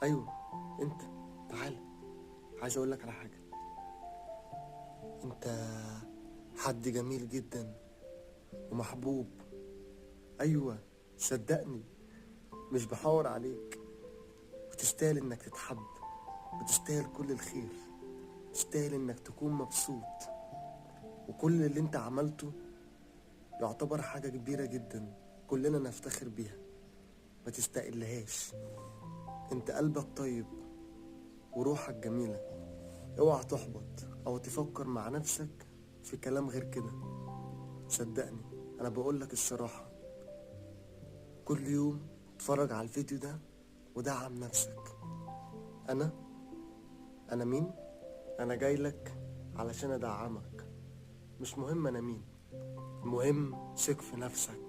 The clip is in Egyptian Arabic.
ايوه انت، تعال، عايز اقول لك على حاجة. انت حد جميل جدا ومحبوب. ايوه صدقني، مش بحور عليك. وتستاهل انك تتحب، وتستاهل كل الخير، تستاهل انك تكون مبسوط. وكل اللي انت عملته يعتبر حاجة كبيرة جدا كلنا نفتخر بيها، ما تستقلهاش. انت قلبك طيب وروحك جميلة. اوعى تحبط او تفكر مع نفسك في كلام غير كده. صدقني انا بقولك الصراحة، كل يوم اتفرج على الفيديو ده ودعم نفسك. انا مين؟ انا جايلك علشان ادعمك. مش مهم انا مين، المهم ثق في نفسك.